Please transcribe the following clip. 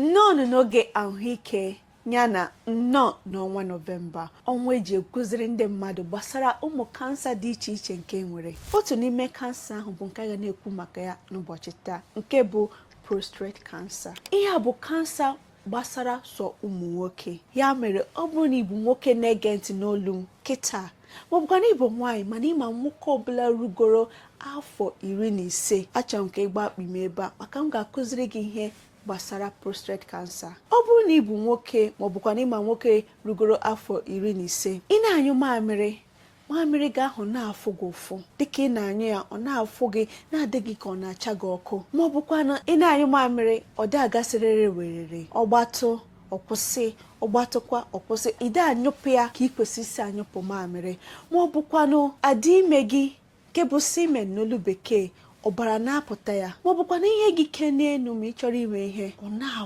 Nnọọ n'oge ahụike, ya na nnọọ n'ọnwa Nọvemba, ọnwa eji ekụziri ndị mmadụ gbasara ụmụ kansa dị iche iche nke nwere. Otu n'ime kansa ahụ bụ nke a ga na-ekwu maka ya n'ụbọchị taa, nke bụ prostate cancer. Ihe a bụ kansa gbasara sọ ụmụ nwoke. Ya mere, ọ bụrụ na ị bụ nwoke na-ege ntị n'olu m kịta, maọbụkwa na ị bụ nwaanyị mana ịma nwoke ọbụla rugoro afọ 15, achọrọ m ka ị gbaa kpim ebe a, maka m ga-akụziri gị ihe gbasara prostate cancer. Ọ bụrụ na ị bụ nwoke, maọbụkwa na ịma nwoke rugoro afọ 15, ị na-anyụ mamịrị, mamịrị gị ahụ na-afụ gị ụfụ, dịka ị na-anyụ ya ọ na-afụ gị, na-adị gị ka ọ na-acha gị ọkụ, ma ọ bụkwa na ị na-anyụ mamịrị, ọ dị agasịrịrị werere, ọ gbatụ, ọ kwụsị, ọ gbatụkwa, ọ kwụsị, ị dị anyụpụ ya ka ị kwesị isi anyụpụ mamịrị, ma ọ bụkwanụ adị ime gị, nke bụ semen n'olu Bekee, ọbara na-apụta ya, ma ọ bụkwa na ihe gị ke n'elu ma ị chọrọ inwe ihe, ọ na-afụ.